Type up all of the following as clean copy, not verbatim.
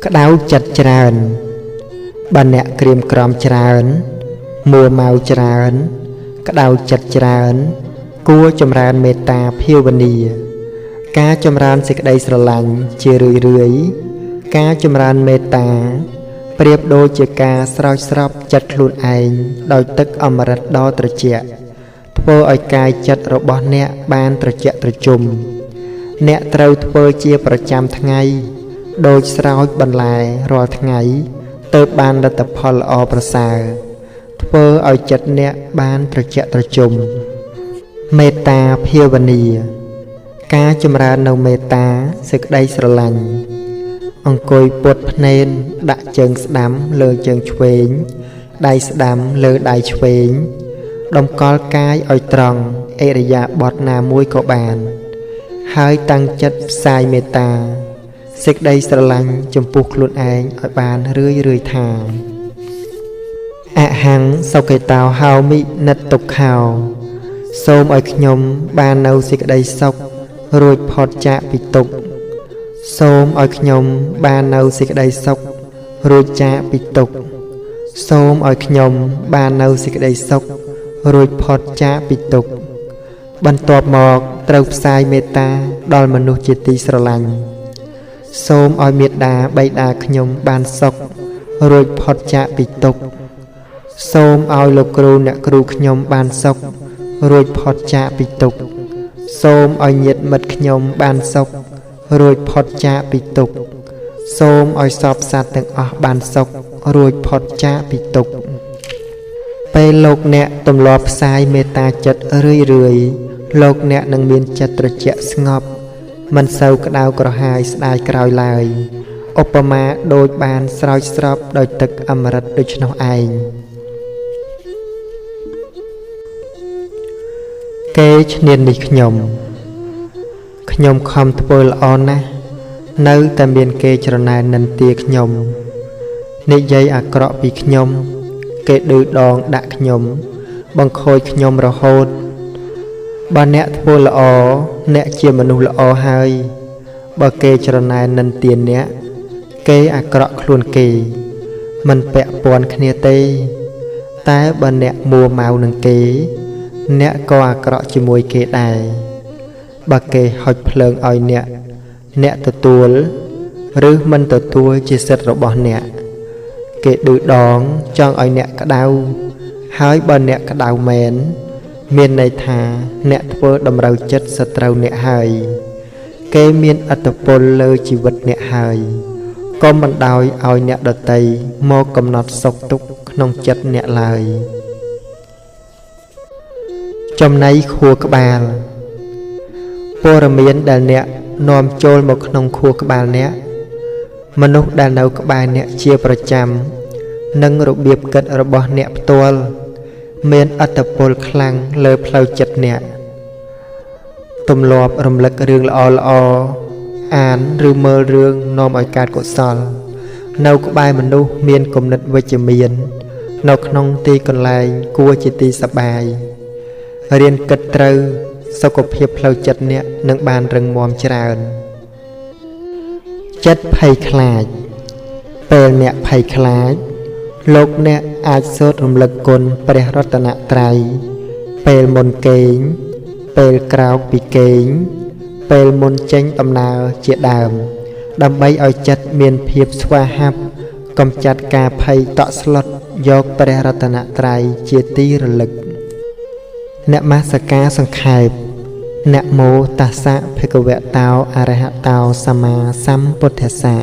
ក្តៅចិត្តច្រើនបើអ្នកក្រៀមក្រំច្រើនមួម៉ៅច្រើនក្តៅចិត្តច្រើនគួរចម្រើនមេត្តាភាវនាការចម្រើនសេចក្តីស្រឡាញ់ជារឿយរឿយការចម្រើនមេត្តាប្រៀបដូចជាការស្រោចស្រពចិត្តខ្លួនឯងដោយទឹកអម្រឹតដ៏ត្រជាក់ធ្វើឲ្យកាយចិត្តរបស់អ្នកបានត្រជាក់ត្រជុំអ្នកត្រូវធ្វើជាប្រចាំថ្ងៃដូចស្រោចបន្លែរាល់ថ្ងៃទៅបានលទ្ធផលល្អប្រសើរធ្វើឲ្យចិត្តអ្នកបានត្រជាក់ត្រជុំមេត្តាភាវនាការចម្រើននៅមេត្តាសេចក្តីស្រឡាញ់អង្គុយពត់ភ្នែនដាក់ជើងស្ដាំលើជើងឆ្វេងដៃស្ដាំលើដៃឆ្វេងតម្កល់កាយឲ្យត្រង់ឥរិយាបថណាមួយក៏បានហើយតាំងចិត្តផ្សាយមេត្តាសេចក្តីស្រឡាញ់ចំពោះខ្លួនឯងឲ្យបានរឿយរឿយថាអហង្សុគតោហោមិនិតទុក្ខោសូមឲ្យខ្ញុំបាននៅសេចក្តីសុខរួចផុតចាកពីទុក្ខសូមឲ្យខ្ញុំបាននៅសេចក្តីសុខរួចចាកពីទុក្ខសូមឲ្យខ្ញុំបាននៅសេចក្តីសុខរួចផុតចាកពីទុក្ខបន្ទាប់មកត្រូវផ្សាយមេត្តាដល់មនុស្សជាទីស្រឡាញ់សូមឲ្យមេត្តាបិតាខ្ញុំបានសុខរួចផុតចាកពីទុក្ខសូមឲ្យលោកគ្រូអ្នកគ្រូខ្ញុំបានសុខរួចផុតចាកពីទុក្ខសូមឲ្យញាតិមិត្តខ្ញុំបានសុខរួចផុតចាកពីទុក្ខសូមឲ្យសព្វសត្វទាំងអស់បានសុខរួចផុតចាកពីទុក្ខពេលលោកអ្នកទម្លាប់ផ្សាយមេត្តាចិត្តរឿយរឿយលោកអ្នកនឹងមានចិត្តត្រជាក់ស្ងប់មិនសូវក្តៅក្រហាយស្ដាយក្រោយឡើយឧបមាដូចបានស្រោចស្រពដោយទឹកអម្រឹតដូច្នោះឯងគេឈ្នានីសខ្ញុំខ្ញុំខំធ្វើល្អណាស់នៅតែមានគេច្រណែននិន្ទាខ្ញុំនិយាយអាក្រក់ពីខ្ញុំគេឌឺដងដាក់ខ្ញុំបង្ខូចខ្ញុំរហូតបើអ្នកធ្វើល្អអ្នកជាមនុស្សល្អហើយបើគេច្រណែននិន្ទាអ្នកគេអាក្រក់ខ្លួនគេមិនពាក់ព័ន្ធគ្នាទេតែបើអ្នកមួម៉ៅនឹងគេអ្នកក៏អាក្រក់ជាមួយគេដែរបើគេហុចភ្លើងឲ្យអ្នកអ្នកទទួលឬមិនទទួលជាសិទ្ធិរបស់អ្នកគេឌឺដងចង់ឲ្យអ្នកក្តៅហើយបើអ្នកក្តៅមែនមានន័យថាអ្នកធ្វើតម្រូវចិត្តសត្រូវអ្នកហើយគេមានឥទ្ធិពលលើជីវិតអ្នកហើយកុំបណ្ដោយឲ្យអ្នកដទៃមកកំណត់សុខទុក្ខក្នុងចិត្តអ្នកឡើយចំណីខួរក្បាលព័ត៌មានដែលអ្នកនាំចូលមកក្នុងខួរក្បាលអ្នកមនុស្សដែលនៅក្បែរអ្នកជាប្រចាំនិងរបៀបគិតរបស់អ្នកផ្ទាល់មានឥទ្ធិពលខ្លាំងលើផ្លូវចិត្តអ្នកទម្លាប់រំលឹករឿងល្អល្អអានឬមើលរឿងនាំឲ្យកើតកុសលនៅក្បែរមនុស្សមានគំនិតវិជ្ជមាននៅក្នុងទីកន្លែងគួរជាទីសប្បាយរៀនគិតត្រូវសុខភាពផ្លូវចិត្តអ្នកនឹងបានរឹងមាំច្រើនចិត្តភ័យខ្លាចពេលអ្នកភ័យខ្លាចលោកអ្នកអាចសូត្ររំលឹកគុណព្រះរតនត្រ័យពេលមុនគេងពេលក្រោកពីគេងពេលមុនចេញដំណើរជាដើមដើម្បីឲ្យចិត្តមានភាពស្វាហាប់កម្ចាត់ការភ័យតក់ស្លុតយកព្រះរតនត្រ័យជាទីរលឹកនមស្ការសង្ខេបនមោតស្សៈភគវតោអរហតោសម្មាសម្ពុទ្ធស្សៈ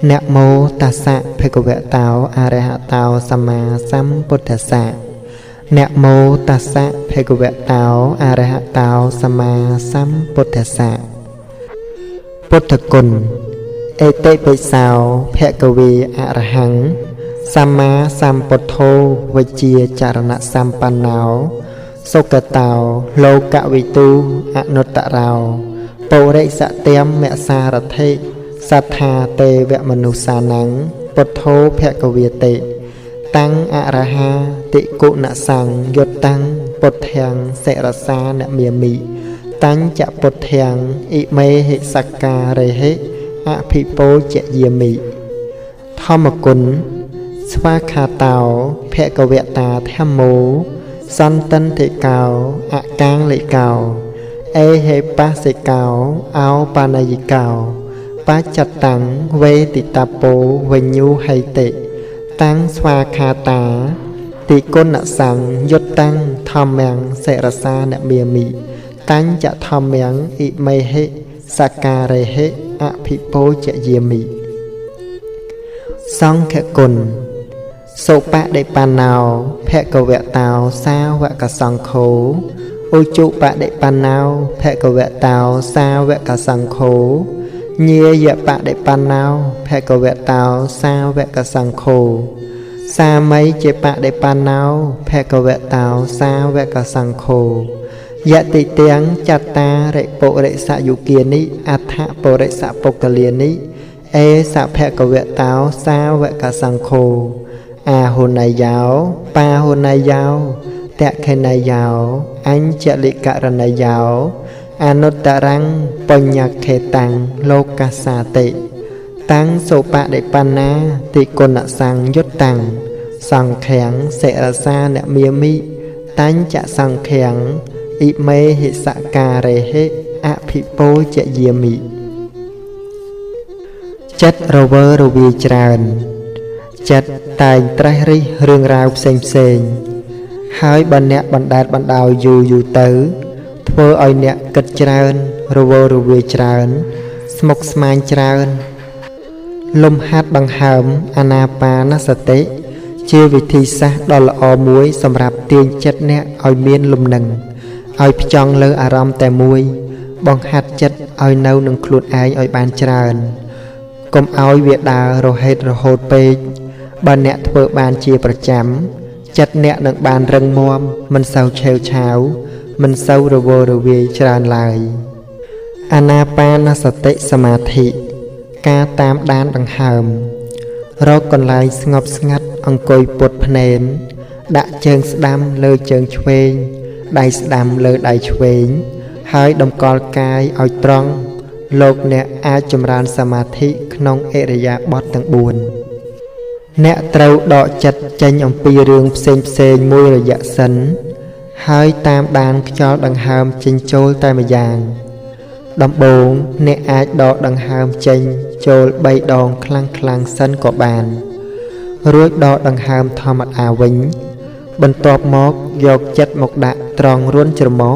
នមោតស្សៈភគវតោអរហតោសម្មាសម្ពុទ្ធស្សៈនមោតស្សៈភគវតោអរហតោសម្មាសម្ពុទ្ធស្សៈពុទ្ធគុណអេតិបិសោភគវីអរហង្គសម្មាសម្ពុទ្ធោវិជ្ជាចរណសម្បណ្ណោសុគតោលោកវិទូអនុត្តរោពុរិសតិមសារថិសត្ថាទេវមនុស្សានំពុទ្ធោភគវាតិតាំងអរហាតិគុណសង្យុត្តតាំងពុទ្ធាំសិរសានមាមិតាញ់ចពុទ្ធាំអ៊ិមេហិសក្ការេហិអភិពោជយាមិ។ ម្មគុណស្វាខាតោភគវតាធម្មោសន្តិន្តិកោអកាងលិកោអេហេបាសិកោអោបានយិកោបច្ចតាំងវេទិតពោវិញ្ញូហៃតិតាំងស្វាខាតាតិគុណសង្យុត្តតាំងធម្មំសិរសានមាមិតាញ់ចធម្មំអិមេហិសការេហិអភិពោជយាមិសង្ឃគុណសុបដិបណ្ណោភគវតោសាវកសង្ឃោឧជុបដិបណ្ណោភគវតោសាវកសង្ឃោញាយបដិបណ្ណោភគវតោសាវកសង្ឃោសាមីជាបដិបណ្ណោភគវតោសាវកសង្ឃោយតិទាំងចតារិពុរិសយុគានិអដ្ឋពុរិសពុគ្គលានិអេសភគវតោសាវកសង្ឃោអាហុណយោបាហុណយោតខេណយោអញ្ចលិករណយោអនុត្តរੰបញ្ញខេតាំងលោកសាតិតាំងសុបដិបណ្ណាតិគុណសង្យុត្តតាំងសង្ឃាំងសិរសានមាមិតាញ់ចសង្ឃាំងអិមេហិសការេហិអភិពោជយាមិចិត្តរវើរវាយច្រើនចិត្តតែងត្រេះរិះរឿងរ៉ាវផ្សេងផ្សេងហើយបើអ្នកបណ្ដែតបណ្ដោយយូរយូរទៅធ្វើឲ្យអ្នកគិតច្រើនរវើរវាយច្រើនស្មុគស្មាញច្រើនលំហាត់ដង្ហើមអានាបានសតិជាវិធីសាស្ត្រដ៏ល្អមួយសម្រាប់ទាញចិត្តអ្នកឲ្យមានលំនឹងឲ្យផ្ចង់លើអារម្មណ៍តែមួយបង្ហាត់ចិត្តឲ្យនៅនឹងខ្លួនឯងឲ្យបានច្រើនកុំឲ្យវាដើររហេតរហូតពេកបើអ្នកធ្វើបានជាប្រចាំចិត្តអ្នកនឹងបានរឹងមាំមិនសូវឆេវឆាវមិនសូវរវើរវាយច្រើនឡើយអានាបានសតិសមាធិការតាមដានដង្ហើមរកកន្លែងស្ងប់ស្ងាត់អង្គុយពត់ភ្នែនដាក់ជើងស្ដាំលើជើងឆ្វេងដៃស្ដាំលើដៃឆ្វេងហើយតម្កល់កាយឲ្យត្រង់លោកអ្នកអាចចម្រើនសមាធិក្នុងឥរិយាបថទាំង4អ្នកត្រូវដកចិត្តចេញអំពីរឿងផ្សេងផ្សេងមួយរយៈសិនហើយតាមដានខ្យល់ដង្ហើមចេញចូលតែម្យ៉ាងដំបូងអ្នកអាចដកដង្ហើមចេញចូល3ដងខ្លាំងខ្លាំងសិនក៏បានរួចដកដង្ហើមធម្មតាវិញបន្ទាប់មកយកចិត្តមកដាក់ត្រង់រួនច្រមុះ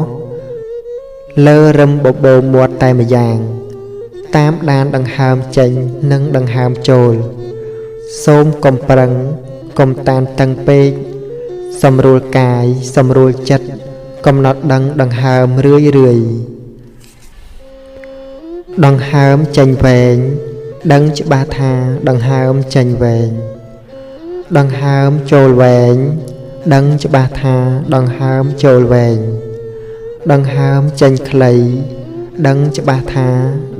លើរឹមបបោមាត់តែម្យ៉ាងតាមដានដង្ហើមចេញនិងដង្ហើមចូលសូមកុំប្រឹងកុំតានតឹងពេកសម្រួលកាយសម្រួលចិត្តកំណត់ដឹងដង្ហើមរឿយរឿយដង្ហើមចេញវែងដឹងច្បាស់ថាដង្ហើមចេញវែងដង្ហើមចូលវែងដឹងច្បាស់ថាដង្ហើមចូលវែងដង្ហើមចេញខ្លីដឹងច្បាស់ថា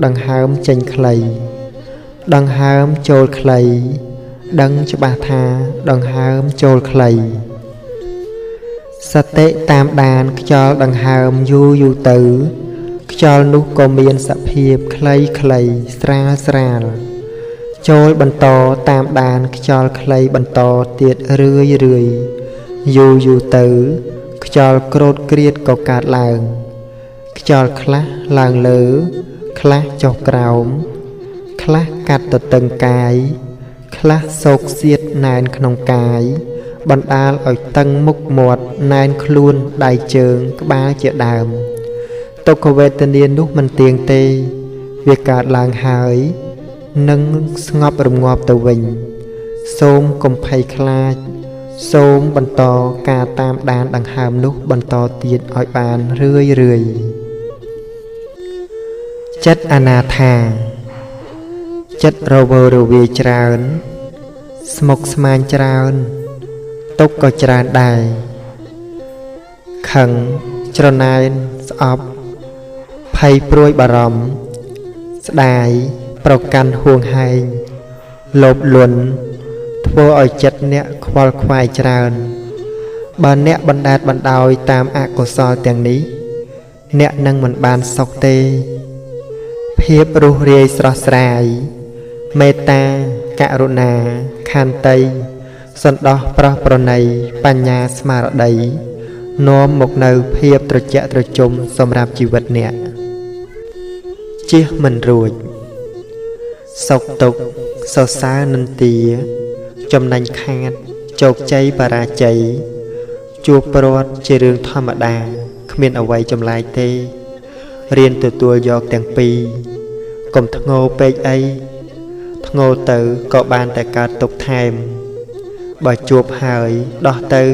ដង្ហើមចេញខ្លីដង្ហើមចូលខ្លីដឹងច្បាស់ថាដង្ហើមចូលខ្លីសតិតាមដានខ្យល់ដង្ហើមយូរយូរទៅខ្យល់នោះក៏មានសភាពខ្លីខ្លីស្រាលស្រាលចូលបន្តតាមដានខ្យល់ខ្លីបន្តទៀតរឿយរឿយយូរយូរទៅខ្យល់ក្រោតក្រៀតក៏កើតឡើងខ្យល់ខ្លះឡើងលើខ្លះចុះក្រោមខ្លះកាត់ទទឹងកាយខ្លះសោកសៀតណែនក្នុងកាយបណ្ដាលឲ្យតឹងមុខមាត់ណែនខ្លួនដៃជើងក្បាលជាដើមទុក្ខវេទនានោះមិនទៀងទេវាកើតឡើងហើយនឹងស្ងប់រងាប់ទៅវិញសូមកុំភ័យខ្លាចសូមបន្តការតាមដានដង្ហើមនោះបន្តទៀតឲ្យបានរឿយរឿយចិត្តអនាថាចិត្តរវើរវាយច្រើនស្មុគស្មាញច្រើនទុក្ខក៏ច្រើនដែរខឹងច្រណែនស្អប់ភ័យព្រួយបារម្ភស្ដាយប្រកាន់ហួងហែងលោភលន់ធ្វើឲ្យចិត្តអ្នកខ្វល់ខ្វាយច្រើនបើអ្នកបណ្ដែតបណ្ដោយតាមអកុសលទាំងនេះអ្នកនឹងមិនបានសុខទេភាពរុះរាយស្រស់ស្រាយមេត្តា ករុណាខន្តីសន្តោសប្រោះប្រណីបញ្ញាស្មារតីនាំមកនៅភាពត្រជាក់ត្រជុំសម្រាប់ជីវិតអ្នកជៀសមិនរួចសុខទុក្ខសរសើរនិន្ទាចំណេញខាតជោគជ័យបរាជ័យជួបព្រាត់ជារឿងធម្មតាគ្មានអ្វីចម្លែកទេរៀនទទួលយកទាំងពីរកុំធ្ងោពេកអីធ្ងោទៅក៏បានតែកើតទុក្ខថែមបើជួបហើយដោះទៅ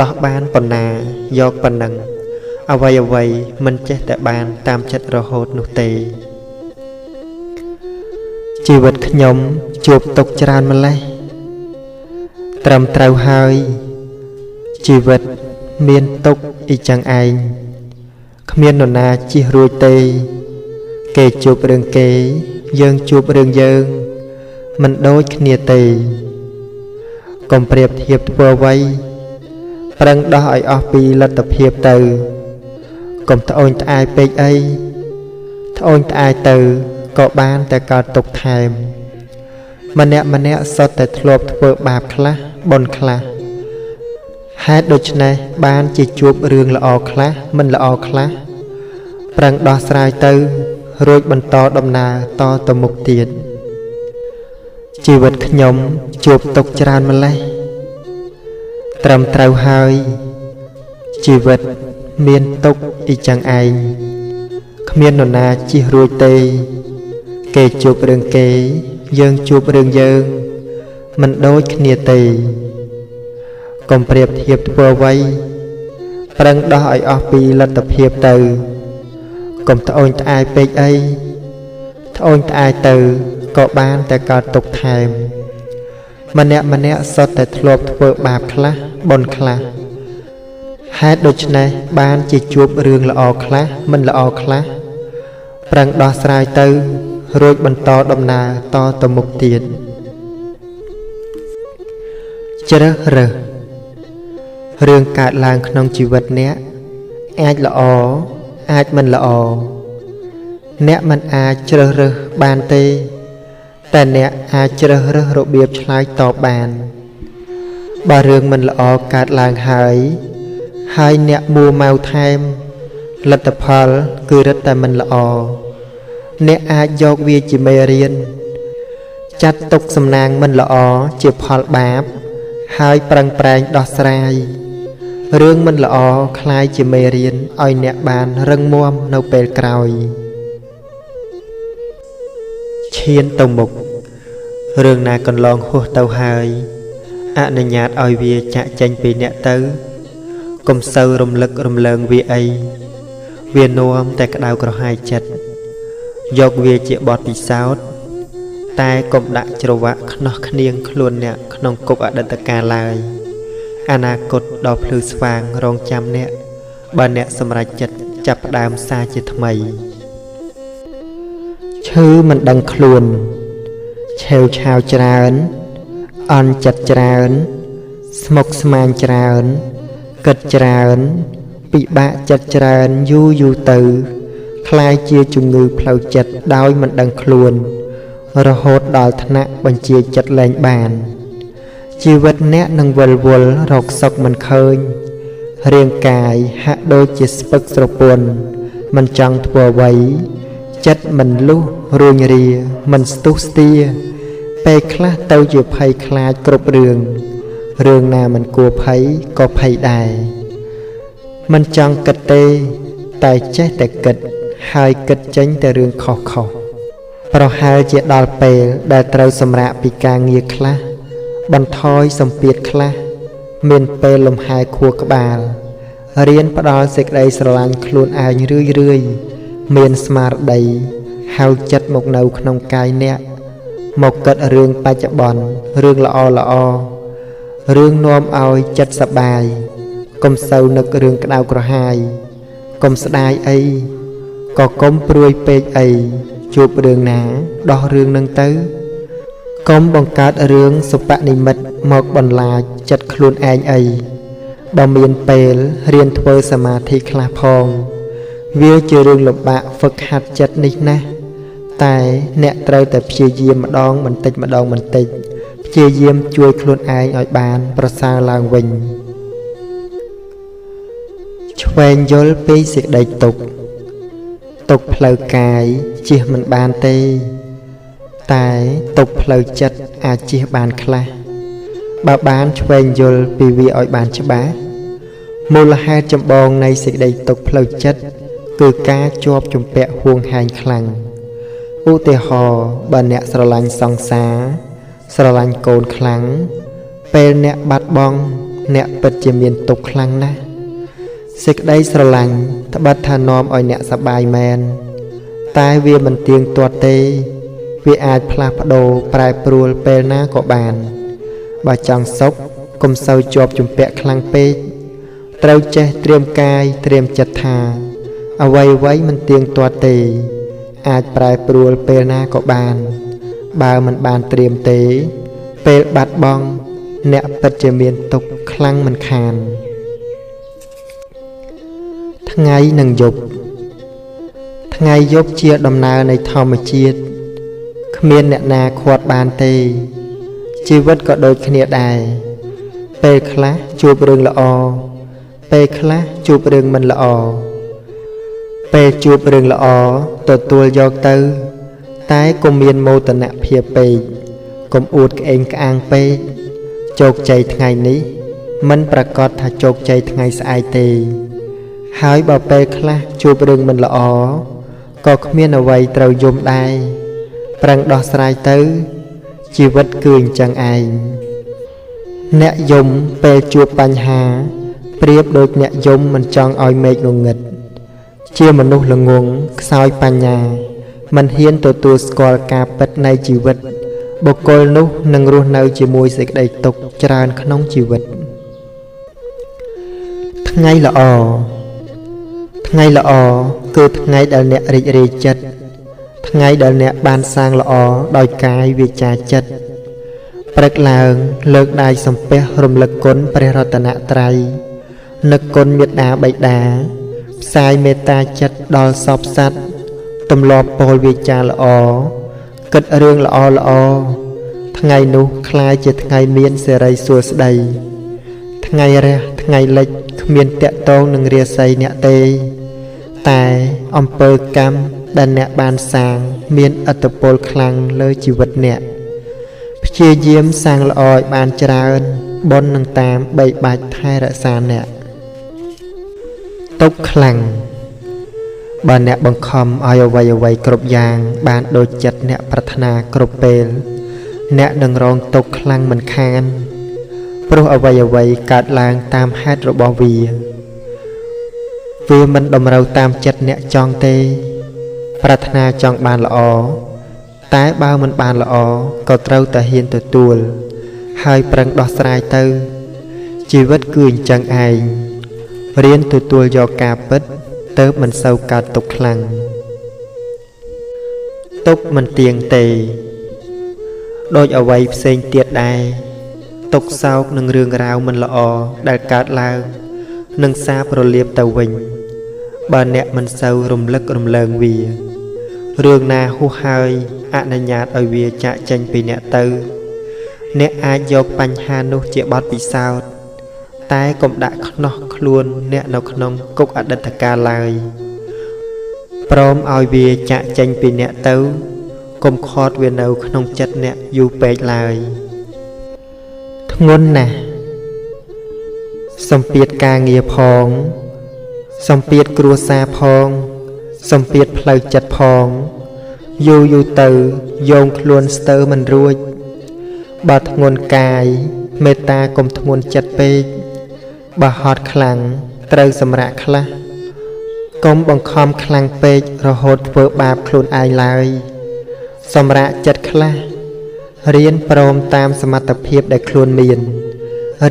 ដោះបានប៉ុណ្ណាយកប៉ុណ្ណឹងអ្វីៗមិនចេះតែបានតាមចិត្តរហូតនោះទេជីវិតខ្ញុំជួបទុក្ខច្រើនម្ល៉េះត្រឹមត្រូវហើយជីវិតមានទុក្ខអ៊ីចឹងឯងគ្មាននរណាជៀសរួចទេគេជួបរឿងគេយើងជួបរឿងយើងមិនដូចគ្នាទេកុំប្រៀបធៀបធ្វើអ្វីប្រឹងដោះឲ្យអស់ពីលទ្ធភាពទៅកុំត្អូញត្អែពេកអីត្អូញត្អែទៅក៏បានតែកើតទុក្ខថែមម្នាក់ម្នាក់សុទ្ធតែធ្លាប់ធ្វើបាបខ្លះបុណ្យខ្លះហេតុដូច្នេះបានជាជួបរឿងល្អខ្លះមិនល្អខ្លះប្រឹងដោះស្រាយទៅរួចបន្តដំណើរតទៅមុខទៀតជីវិតខ្ញុំជួបទុក្ខច្រើនម្ល៉េះត្រឹមត្រូវហើយជីវិតមានទុក្ខអ៊ីចឹងឯងគ្មាននរណាជៀសរួចទេគេជួបរឿងគេយើងជួបរឿងយើងមិនដូចគ្នាទេកុំប្រៀបធៀបធ្វើអ្វីប្រឹងដោះឲ្យអស់ពីលទ្ធភាពទៅកុំត្អូញត្អែពេកអីត្អូញត្អែទៅក៏បានតែកើតទុក្ខថែមម្នាក់ម្នាក់សុទ្ធតែធ្លាប់ធ្វើបាបខ្លះបុណ្យខ្លះហេតុដូច្នេះបានជាជួបរឿងល្អខ្លះមិនល្អខ្លះប្រឹងដោះស្រាយទៅរួចបន្តដំណើរតទៅមុខទៀតជ្រើសរើសរឿងកើតឡើងក្នុងជីវិតអ្នកអាចល្អអាចមិនល្អអ្នកមិនអាចជ្រើសរើសបានទេតែអ្នកអាចជ្រើសរើសរបៀបឆ្លើយតបបានបើរឿងមិនល្អកើតឡើងហើយហើយអ្នកមួម៉ៅថែមលទ្ធផលគឺរឹតតែមិនល្អអ្នកអាចយកវាជាមេរៀនចាត់ទុកសំណាងមិនល្អជាផលបាបហើយប្រឹងប្រែងដោះស្រាយរឿងមិនល្អក្លាយជាមេរៀនឲ្យអ្នកបានរឹងមាំនៅពេលក្រោយឈានទៅមុខរឿងណាកន្លងហួសទៅហើយអនុញ្ញាតឲ្យវាចាក់ចេញពីអ្នកទៅកុំសូវរំលឹករំលើងវាអីវានាំតែក្តៅក្រហាយចិត្តយកវាជាបទពិសោធន៍តែកុំដាក់ច្រវាក់ខ្នោះខ្នៀងខ្លួនអ្នកក្នុងគុកអតីតកាលឡើយអនាគតដ៏ភ្លឺស្វាងរងចាំអ្នកបើអ្នកសម្រេចចិត្តចាប់ផ្ដើមសារជាថ្មីឈឺមិនដឹងខ្លួនឆេវឆាវច្រើនអន់ចិត្តច្រើនស្មុគស្មាញច្រើនគិតច្រើនពិបាកចិត្តច្រើនយូរយូរទៅក្លាយជាជំងឺផ្លូវចិត្តដោយមិនដឹងខ្លួនរហូតដល់ថ្នាក់បញ្ជាចិត្តលែងបានជីវិតអ្នកនឹងវិលវល់រកសុខមិនឃើញរាងកាយហាក់ដូចជាស្ពឹកស្រពន់មិនចង់ធ្វើអ្វីចិត្តមិនលុះរួញរាមិនស្ទុះស្ទាពេលខ្លះទៅជាភ័យខ្លាចគ្រប់រឿងរឿងណាមិនគួរភ័យក៏ភ័យដែរមិនចង់គិតទេតែចេះតែគិតហើយគិតចេញតែរឿងខុសៗប្រហែលជាដល់ពេលដែលត្រូវសម្រាកពីការងារខ្លះបន្ថយសម្ពាធខ្លះមានពេលលំហែខួរក្បាលរៀនផ្ដល់សេចក្តីស្រឡាញ់ខ្លួនឯងរឿយៗមានស្មារតីហៅចិត្តមកនៅក្នុងកាយអ្នកមកគិតរឿងបច្ចុប្បន្នរឿងល្អៗរឿងនាំឲ្យចិត្តសប្បាយកុំសូវនឹករឿងក្តៅក្រហាយកុំស្ដាយអីក៏កុំព្រួយពេកអីជួបរឿងណាដោះរឿងនឹងទៅកុំបង្កើតរឿងសុបនិមិត្តមកបន្លាចចិត្តខ្លួនឯងអីបើមានពេលរៀនធ្វើសមាធិខ្លះផងវាជារឿងលំបាកហ្វឹកហាត់ចិត្តនេះណាស់ តែអ្នកត្រូវតែព្យាយាមម្ដងបន្តិចម្ដងបន្តិចព្យាយាមជួយខ្លួនឯងឲ្យបានប្រសើរឡើងវិញឆ្វេងយល់ពីសេចក្តីទុក្ខទុក្ខផ្លូវកាយជៀសមិនបានទេតែទុក្ខផ្លូវចិត្តអាចជៀសបានខ្លះបើបានឆ្វេងយល់ពីវាឲ្យបានច្បាស់មូលហេតុចម្បងនៃសេចក្តីទុក្ខផ្លូវចិត្តគឺការជាប់ជំពាក់ហួងហែងខ្លាំងឧទាហរណ៍បើអ្នកស្រឡាញ់សង្សារស្រឡាញ់កូនខ្លាំងពេលអ្នកបាត់បង់អ្នកពិតជាមានទុក្ខខ្លាំងណាស់សេចក្តីស្រឡាញ់ត្បិតថានាំឲ្យអ្នកសប្បាយមែនតែវាមិនទៀងទាត់ទេវាអាចផ្លាស់ប្ដូរប្រែប្រួលពេលណាក៏បានបើចង់សុខកុំសូវជាប់ជំពាក់ខ្លាំងពេកត្រូវចេះត្រៀមកាយត្រៀមចិត្តថាអ្វីៗមិនទៀងទាត់ទេអាចប្រែប្រួលពេលណាក៏បានបើមិនបានត្រៀមទេពេលបាត់បង់អ្នកពិតជាមានទុក្ខខ្លាំងមិនខានថ្ងៃនិងយប់ថ្ងៃយប់ជាដំណើរនៃធម្មជាតិគ្មានអ្នកណាខាត់បានទេជីវិតក៏ដូចគ្នាដែរពេលខ្លះជួបរឿងល្អពេលខ្លះជួបរឿងមិនល្អពេលជួបរឿងល្អទទួលយកទៅតែកុំមានមោទនភាពពេកកុំអួតក្អេងក្អាងពេកជោគជ័យថ្ងៃនេះមិនប្រាកដថាជោគជ័យថ្ងៃស្អែកទេហើយបើពេលខ្លះជួបរឿងមិនល្អក៏គ្មានអ្វីត្រូវយំដែរប្រឹងដោះស្រាយទៅជីវិតគឺអញ្ចឹងឯងអ្នកយំពេលជួបបញ្ហាប្រៀបដូចអ្នកយំមិនចង់ឲ្យមេឃងងឹតជាមនុស្សល្ងងខ្សោយបញ្ញាមិនហ៊ានទទួលស្គាល់ការពិតនៃជីវិតបុគ្គលនោះនឹងរស់នៅជាមួយសេចក្តីទុក្ខច្រើនក្នុងជីវិតថ្ងៃល្អថ្ងៃល្អគឺថ្ងៃដែលអ្នករីករាយចិត្តថ្ងៃដែលអ្នកបានសាងល្អដោយកាយវាចាចិត្តព្រឹកឡើងលើកដៃសំពះរំលឹកគុណព្រះរតនត្រ័យនឹកគុណមេត្តាបិតាផ្សាយមេត្តាចិត្តដល់សព្វសត្វទម្លាប់ពោលវាចាល្អគិតរឿងល្អល្អថ្ងៃនោះក្លាយជាថ្ងៃមានសិរីសួស្តីថ្ងៃរះថ្ងៃលិចគ្មានតាក់ទងនឹងរាសីអ្នកទេតែអំពើកម្មដែលអ្នកបានសាងមានឥទ្ធិពលខ្លាំងលើជីវិតអ្នកព្យាយាមសាងល្អឲ្យបានច្រើនបុណ្យនឹងតាមបីបាច់ថែរក្សាអ្នកទុក្ខខ្លាំងបើអ្នកបង្ខំឲ្យអ្វីៗគ្រប់យ៉ាងបានដូចចិត្តអ្នកប្រាថ្នាគ្រប់ពេលអ្នកនឹងរងទុក្ខខ្លាំងមិនខានព្រោះអ្វីៗកើតឡើងតាមហេតុរបស់វាវាមិនតម្រូវតាមចិត្តអ្នកចង់ទេប្រាថ្នាចង់បានល្អតែបើមិនបានល្អក៏ត្រូវតែហ៊ានទទួលហើយប្រឹងដោះស្រាយទៅជីវិតគឺអញ្ចឹងឯងរៀនទទួលយកការពិតទៅមិនសូវកើតទុក្ខខ្លាំងទុក្ខមិនទៀងទេដូចអ្វីផ្សេងទៀតដែរទុក្ខសោកនឹងរឿងរ៉ាវមិនល្អដែលកើតឡើងនឹងសាបរលាបទៅវិញបើអ្នកមិនសូវរំលឹករំលើងវារឿងណាហួសហើយអនុញ្ញាតឲ្យវាចាកចេញពីអ្នកទៅអ្នកអាចយកបញ្ហានោះជាបទពិសោធន៍តែកុំដាក់ខ្នោះខ្លួនអ្នកនៅក្នុងគុកអតីតកាលឡើយព្រមឲ្យវាចាកចេញពីអ្នកទៅកុំខាត់វានៅក្នុងចិត្តអ្នកយូរពេកឡើយធ្ងន់ណាស់សម្ពាធការងារផងសម្ពាធគ្រួសារផងសម្ពាធផ្លូវចិត្តផងយូរយូរទៅយោងខ្លួនស្ទើរមិនរួចបើធ្ងន់កាយមេត្តាកុំធ្ងន់ចិត្តពេកបើហត់ខ្លាំងត្រូវសម្រាកខ្លះកុំបង្ខំខ្លាំងពេករហូតធ្វើបាបខ្លួនឯងឡើយសម្រាកចិត្តខ្លះរៀនព្រមតាមសមត្ថភាពដែលខ្លួនមាន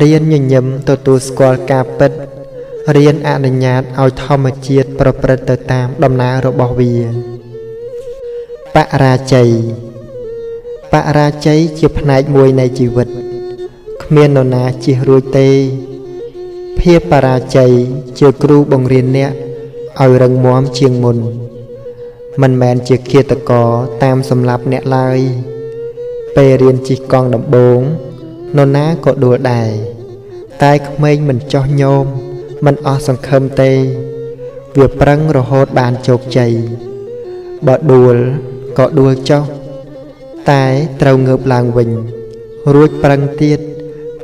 រៀនញញឹមទទួលស្គាល់ការពិតរៀនអនុញ្ញាតឲ្យធម្មជាតិប្រព្រឹត្តទៅតាមដំណើររបស់វាបរាជ័យបរាជ័យជាផ្នែកមួយនៃជីវិតគ្មាននរណាជៀសរួចទេភាពបរាជ័យជាគ្រូបង្រៀនអ្នកឲ្យរឹងមាំជាងមុន មិនមែនជាឃាតករតាមសម្លាប់អ្នកឡើយពេលរៀនជិះកង់ដំបូងនរណាក៏ដួលដែរតែក្មេងមិនចោះញោមមិនអស់សង្ឃឹមទេវាប្រឹងរហូតបានជោគជ័យបើដួលក៏ដួលចុះតែត្រូវងើបឡើងវិញរួចប្រឹងទៀត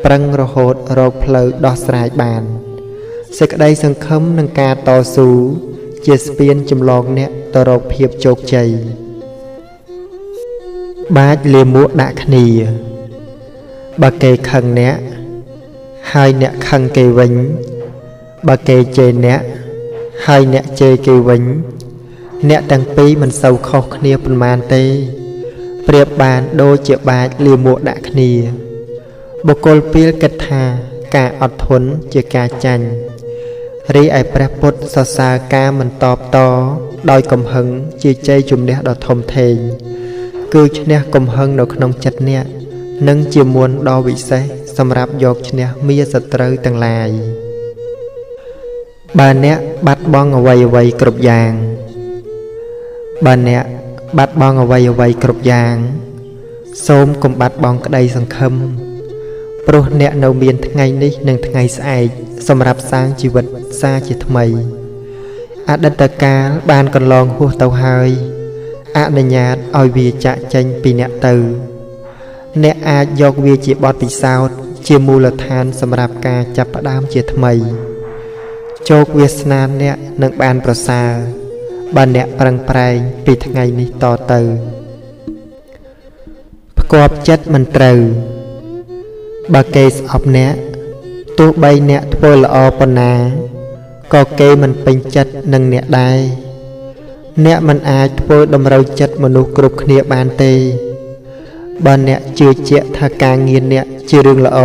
ប្រឹងរហូតរកផ្លូវដោះស្រាយបានសេចក្តីសង្ឃឹមនឹងការតស៊ូជាស្ពានចម្លងអ្នកទៅរកភាពជោគជ័យបាចលាមកដាក់គ្នាបើគេខឹងអ្នកហើយអ្នកខឹងគេវិញបើគេជេរអ្នកហើយអ្នកជេរគេវិញអ្នកទាំងពីរមិនសូវខុសគ្នាប៉ុន្មានទេប្រៀបបានដូចជាបាចលាមកដាក់គ្នាបុគ្គលពីលគិតថាការអត់ធន់ជាការចាញ់រីឯព្រះពុទ្ធសរសើរការមិនតបតដោយកំហឹងជាជ័យជំនះដ៏ធំធេងគឺឈ្នះកំហឹងនៅក្នុងចិត្តអ្នកនិងជាមន្តដ៏វិសេសសម្រាប់យកឈ្នះមារសត្រូវទាំងឡាយបើអ្នកបាត់បង់អ្វីៗគ្រប់យ៉ាងបើអ្នកបាត់បង់អ្វីៗគ្រប់យ៉ាងសូមកុំបាត់បង់ក្តីសង្ឃឹមព្រោះអ្នកនៅមានថ្ងៃនេះនិងថ្ងៃស្អែកសម្រាប់សាងជីវិតសាជាថ្មីអតីតកាលបានកន្លងហួសទៅហើយអនុញ្ញាតឲ្យវាចាកចេញពីអ្នកទៅអ្នកអាចយកវាជាបទពិសោធន៍ជាមូលដ្ឋានសម្រាប់ការចាប់ផ្ដើមជាថ្មីជោគវាសនាអ្នកនឹងបានប្រសើរបើអ្នកប្រឹងប្រែងពីថ្ងៃនេះតទៅផ្គាប់ចិត្តមិនត្រូវបើគេស្អប់អ្នកទោះបីអ្នកធ្វើល្អប៉ុណ្ណាក៏គេមិនពេញចិត្តនឹងអ្នកដែរអ្នកមិនអាចធ្វើតម្រូវចិត្តមនុស្សគ្រប់គ្នាបានទេបើអ្នកជឿជាក់ថាការងារអ្នកជារឿងល្អ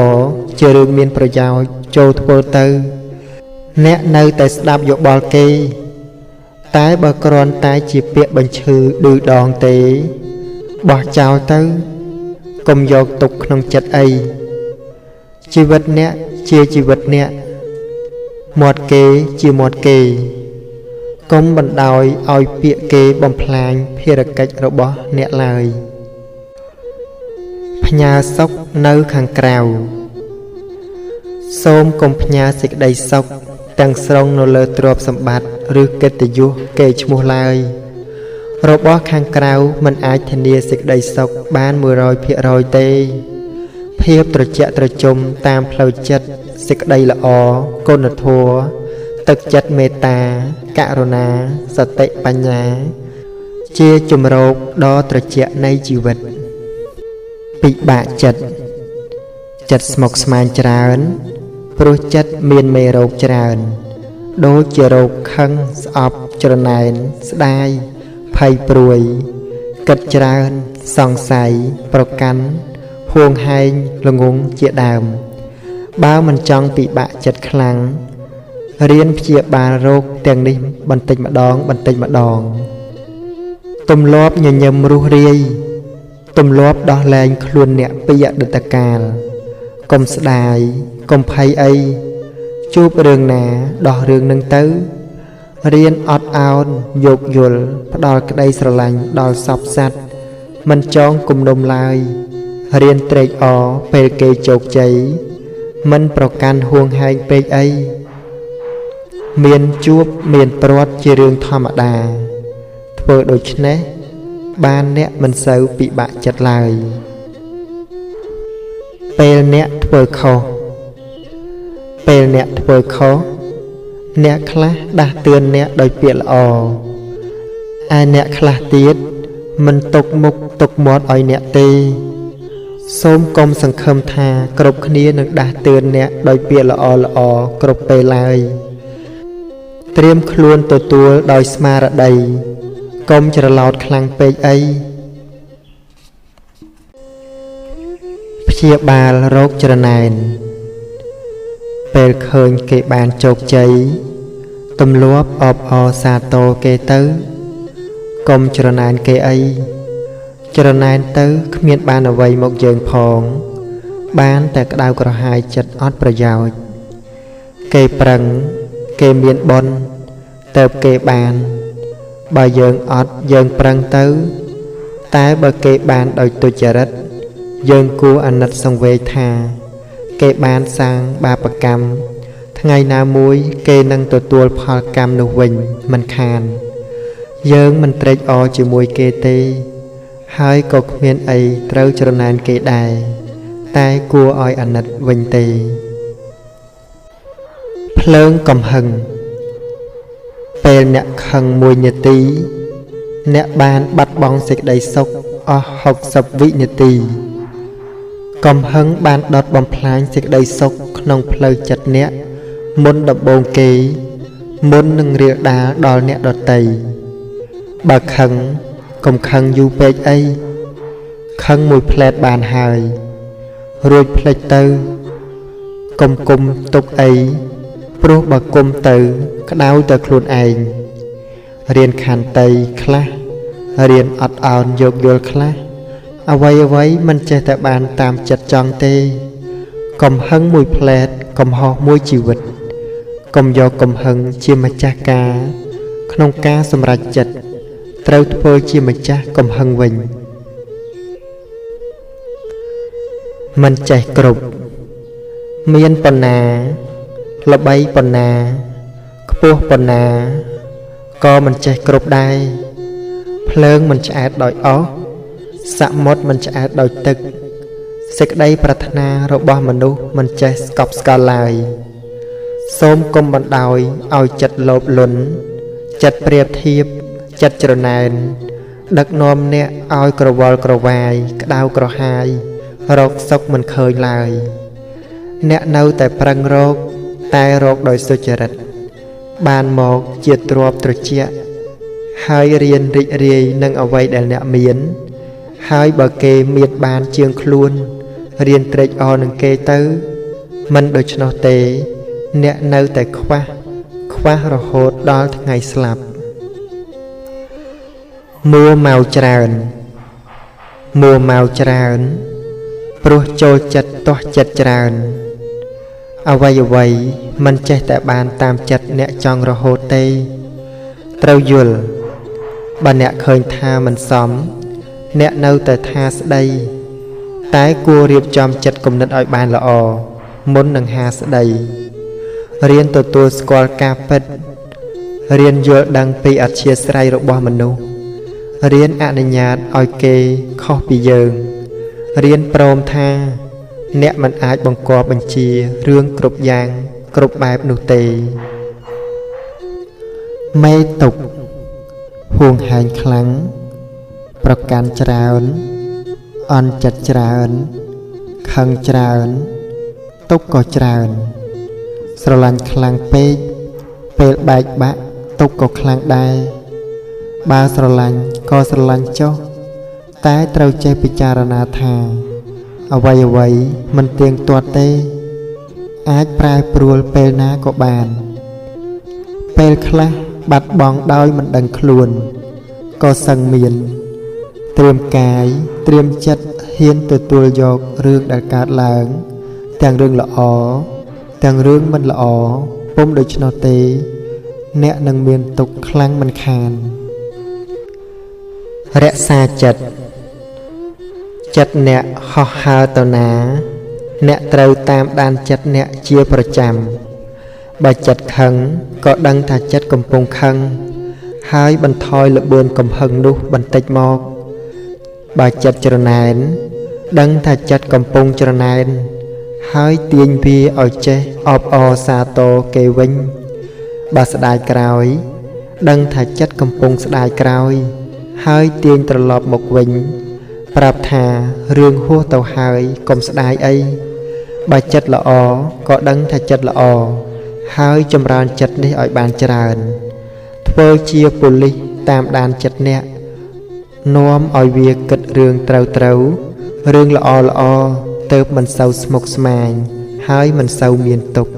ជារឿងមានប្រយោជន៍ចូលធ្វើទៅអ្នកនៅតែស្ដាប់យោបល់គេតែបើគ្រាន់តែជាពាក្យបញ្ឈឺឌឺដងទេបោះចោលទៅកុំយកទុកក្នុងចិត្តអីជីវិតអ្នកជាជីវិតអ្នកមាត់គេជាមាត់គេកុំបណ្ដោយឲ្យពាក្យគេបំផ្លាញភារកិច្ចរបស់អ្នកឡើយផ្ញើសុខនៅខាងក្រៅសូមកុំផ្ញើសេចក្តីសុខទាំងស្រុងនៅលើទ្រព្យសម្បត្តិឬកិត្តិយសគេឈ្មោះឡើយរបស់ខាងក្រៅមិនអាចធានាសេចក្តីសុខបាន 100% ទេភាពត្រជាក់ត្រជុំតាមផ្លូវចិត្តសេចក្តីល្អគុណធម៌ទឹកចិត្តមេត្តាករុណាសតិបញ្ញាជាជំរកដ៏ត្រជាក់នៃជីវិតពិបាកចិត្តចិត្តស្មុគស្មាញច្រើនព្រោះចិត្តមានមេរោគច្រើនដូចជារោគខឹងស្អប់ច្រណែនស្ដាយភ័យព្រួយគិតច្រើនសង្ស័យប្រកាន់ហួងហែងល្ងងជាដើមបើមិនចង់ពិបាកចិត្តខ្លាំងរៀនព្យាបាលរោគទាំងនេះបន្តិចម្ដងបន្តិចម្ដងទម្លាប់ញញឹមរុះរាយទម្លាប់ដោះលែងខ្លួនអ្នកពីអតីតកាលកុំស្ដាយកុំភ័យអីជួបរឿងណាដោះរឿងនឹងទៅរៀនអត់ឱនយោគយល់ផ្ដល់ក្តីស្រឡាញ់ដល់សព្វសត្វមិនចងគំនុំឡើយរៀនត្រេកអរពេលគេជោគជ័យមិនប្រកាន់ហួងហែងពេកអីមានជួបមានព្រាត់ជារឿងធម្មតាធ្វើដូច្នេះបានអ្នកមិនសូវពិបាកចិត្តឡើយពេលអ្នកធ្វើខុសពេលអ្នកធ្វើខុសអ្នកខ្លះដាស់តឿនអ្នកដោយពាក្យល្អឯអ្នកខ្លះទៀតមិនទុកមុខទុកមាត់ឲ្យអ្នកទេសូមកុំសង្ឃឹមថាគ្រប់គ្នានឹងដាស់តឿនអ្នកដោយពាក្យល្អល្អគ្រប់ពេលឡើយត្រៀមខ្លួនទទួលដោយស្មារតីកុំច្រឡោតខ្លាំងពេកអីព្យាបាលរោគច្រណែនពេលឃើញគេបានជោគជ័យទម្លាប់អបអរសាទរគេទៅកុំច្រណែនគេអីច្រណែនទៅគ្មានបានអ្វីមកយើងផងបានតែក្តៅក្រហាយចិត្តអត់ប្រយោជន៍គេប្រឹងគេមានបុណ្យទៅគេបាន បើយើងអត់យើងប្រឹងទៅតែបើគេបានដោយទុច្ចរិតយើងគួរអាណិតសង្វេគថាគេបានសាងបាបកម្មថ្ងៃណាមួយគេនឹងទទួលផលកម្មនោះវិញមិនខានយើងមិនត្រេកអរជាមួយគេទេហើយក៏គ្មានអីត្រូវច្រណែនគេដែរតែគួរឲ្យអាណិតវិញទេភ្លើងកំហឹងពេលអ្នកខឹងមួយនាទីអ្នកបានបាត់បង់សេចក្តីសុខអស់60វិនាទីកំហឹងបានដុតបំផ្លាញសេចក្តីសុខក្នុងផ្លូវចិត្តអ្នកមុនដំបូងគេមុននឹងរាលដាលដល់អ្នកដទៃបើខឹងកុំខឹងយូរពេកអីខឹងមួយផ្លែតបានហើយរួចភ្លេចទៅកុំគុំទុកអីព្រោះបើគុំទៅក្តៅតែខ្លួនឯងរៀនខន្តីខ្លះរៀនអត់ឱនយោគយល់ខ្លះអ្វីៗមិនចេះតែបានតាមចិត្តចង់ទេកំហឹងមួយផ្លែតកំហុសមួយជីវិតកុំយកកំហឹងជាម្ចាស់ការក្នុងការសម្រេចចិត្តត្រូវធ្វើជាម្ចាស់កំហឹងវិញមិនចេះគ្រប់មានប៉ុណ្ណាល្បីប៉ុណ្ណាខ្ពស់ប៉ុណ្ណាក៏មិនចេះគ្រប់ដែរភ្លើងមិនឆ្អែតដោយអស់សមុទ្រមិនឆ្អែតដោយទឹកសេចក្តីប្រាថ្នារបស់មនុស្សមិនចេះស្កប់ស្កល់ឡើយសូមកុំបណ្ដោយឲ្យចិត្តលោភលន់ចិត្តប្រៀបធៀបចិត្តច្រណែនដឹកនាំអ្នកឲ្យក្រវល់ក្រវាយក្តៅក្រហាយរកសុខមិនឃើញឡើយអ្នកនៅតែប្រឹងរកតែរកដោយសុចរិតបានមកជាទ្រព្យត្រជាក់ហើយរៀនរីករាយនឹងអ្វីដែលអ្នកមានហើយបើគេមានបានជាងខ្លួនរៀនត្រេកអរនឹងគេទៅមិនដូច្នោះទេអ្នកនៅតែខ្វះរហូតដល់ថ្ងៃស្លាប់មួម៉ៅច្រើនមួម៉ៅច្រើនព្រោះចូលចិត្តទាស់ចិត្តច្រើនអ្វីៗមិនចេះតែបានតាមចិត្តអ្នកចង់រហូតទេត្រូវយល់បើអ្នកឃើញថាមិនសមអ្នកនៅតែថាស្ដីតែគួររៀបចំចិត្តគំនិតឲ្យបានល្អមុននឹងហាស្ដីរៀនទទួលស្គាល់ការពិតរៀនយល់ដឹងពីអធ្យាស្រ័យរបស់មនុស្សរៀនអនុញ្ញាតឲ្យគេខុសពីយើងរៀនព្រមថាអ្នកមិនអាចបង្គាប់បញ្ជារឿងគ្រប់យ៉ាងគ្រប់បែបនោះទេមេទុកហួងហែងខ្លាំងប្រកាន់ច្រើនអន់ចិត្តច្រើនខឹងច្រើនទុកក៏ច្រើនស្រឡាញ់ខ្លាំងពេកពេលបែកបាក់ទុកក៏ខ្លាំងដែរបើស្រឡាញ់ក៏ស្រឡាញ់ចុះតែត្រូវចេះពិចារណាថាអ្វីៗមិនទៀងទាត់ទេអាចប្រែប្រួលពេលណាក៏បានពេលខ្លះបាត់បង់ដោយមិនដឹងខ្លួនក៏សឹងមានត្រៀមកាយត្រៀមចិត្តហ៊ានទទួលយករឿងដែលកើតឡើងទាំងរឿងល្អទាំងរឿងមិនល្អពុំដូច្នោះទេអ្នកនឹងមានទុក្ខខ្លាំងមិនខានរក្សាចិត្តចិត្តអ្នកហោះហើរទៅណាអ្នកត្រូវតាមដានចិត្តអ្នកជាប្រចាំបើចិត្តខឹងក៏ដឹងថាចិត្តកំពុងខឹងហើយបន្ថយល្បឿនកំហឹងនោះបន្តិចមកបើចិត្តច្រណែនដឹងថាចិត្តកំពុងច្រណែនហើយទាញវាឲ្យចេះអបអរសាទរគេវិញបើស្ដាយក្រោយដឹងថាចិត្តកំពុងស្ដាយក្រោយហើយទាញត្រឡប់មកវិញប្រាប់ថារឿងហួសទៅហើយកុំស្ដាយអីបើចិត្តល្អក៏ដឹងថាចិត្តល្អហើយចម្រើនចិត្តនេះឲ្យបានច្រើនធ្វើជាប៉ូលីសតាមដានចិត្តអ្នកនាំឲ្យវាគិតរឿងត្រូវរឿងល្អៗទៅមិនសូវស្មុគស្មាញហើយមិនសូវមានទុក្ខ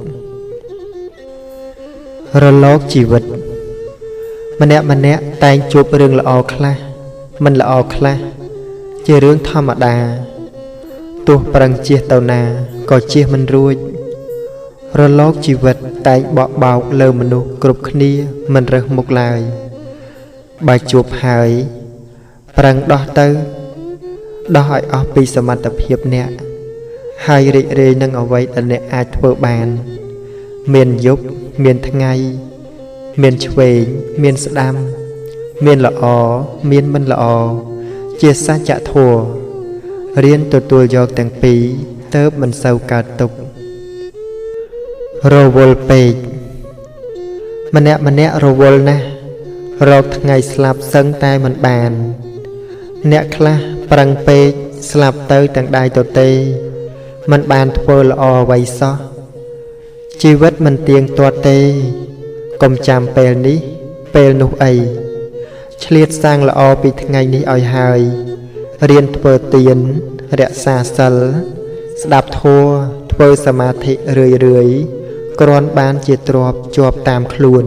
រលកជីវិតម្នាក់ៗតែងជួបរឿងល្អខ្លះមិនល្អខ្លះជារឿងធម្មតាទោះប្រឹងជៀសទៅណាក៏ជៀសមិនរួចរលកជីវិតតែងបក់បោកលើមនុស្សគ្រប់គ្នាមិនរើសមុខឡើយ បើជួបហើយប្រឹងដោះទៅដោះឲ្យអស់ពីសមត្ថភាពអ្នកហើយរីករាយនឹងអ្វីដែលអ្នកអាចធ្វើបានមានយប់មានថ្ងៃមានឆ្វេងមានស្ដាំមានល្អមានមិនល្អជាសច្ចធម៌រៀនទទួលយកទាំងពីរទៅមិនសូវកើតទុក្ខរវល់ពេកម្នាក់ម្នាក់រវល់ណាស់រកថ្ងៃស្លាប់សឹងតែមិនបានអ្នកខ្លះប្រឹងពេកស្លាប់ទៅទាំងដៃទទេមិនបានធ្វើល្អអ្វីសោះជីវិតមិនទៀងទាត់ទេកុំចាំពេលនេះពេលនោះអីឆ្លៀតសាងល្អពីថ្ងៃនេះឲ្យហើយរៀនធ្វើទានរក្សាសិលស្ដាប់ធម៌ធ្វើសមាធិរឿយរឿយគ្រាន់បានជាទ្រព្យជាប់តាមខ្លួន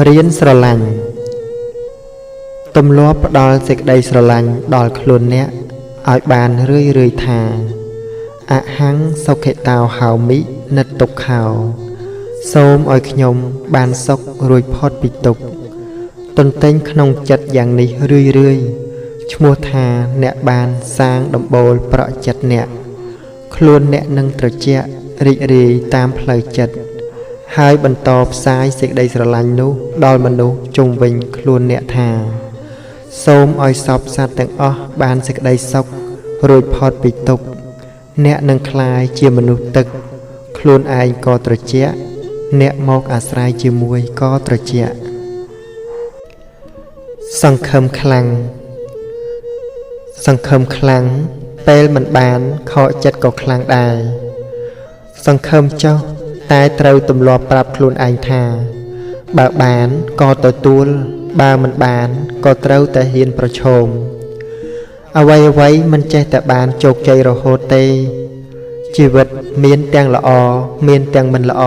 រៀនស្រឡាញ់ទម្លាប់ផ្ដល់សេចក្តីស្រឡាញ់ដល់ខ្លួនអ្នកឲ្យបានរឿយរឿយថាអហង្គសុខិតោហោមិនិតទុក្ខោសូមឲ្យខ្ញុំបានសុខរួចផុតពីទុក្ខទន្ទិញក្នុងចិត្តយ៉ាងនេះរឿយរឿយឈ្មោះថាអ្នកបានសាងដំបូលប្រក់ចិត្តអ្នកខ្លួនអ្នកនឹងត្រជាក់រីករាយតាមផ្លូវចិត្តហើយបន្តផ្សាយសេចក្តីស្រឡាញ់នោះដល់មនុស្សជុំវិញខ្លួនអ្នកថាសូមឲ្យសព្វសត្វទាំងអស់បានសេចក្តីសុខរួចផុតពីទុក្ខអ្នកនឹងក្លាយជាមនុស្សទឹកខ្លួនឯងក៏ត្រជាក់អ្នកមកអាស្រ័យជាមួយក៏ត្រជាក់សង្ឃឹមខ្លាំងសង្ឃឹមខ្លាំងពេលមិនបានខកចិត្តក៏ខ្លាំងដែរសង្ឃឹមចុះតែត្រូវទម្លាប់ប្រាប់ខ្លួនឯងថាបើបានក៏ទទួលបើមិនបានក៏ត្រូវតែហ៊ានប្រឈមអ្វីអ្វីមិនចេះតែបានជោគជ័យរហូតទេជីវិតមានទាំងល្អមានទាំងមិនល្អ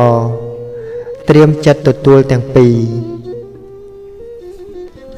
ត្រៀមចិត្តទទួលទាំងពីរ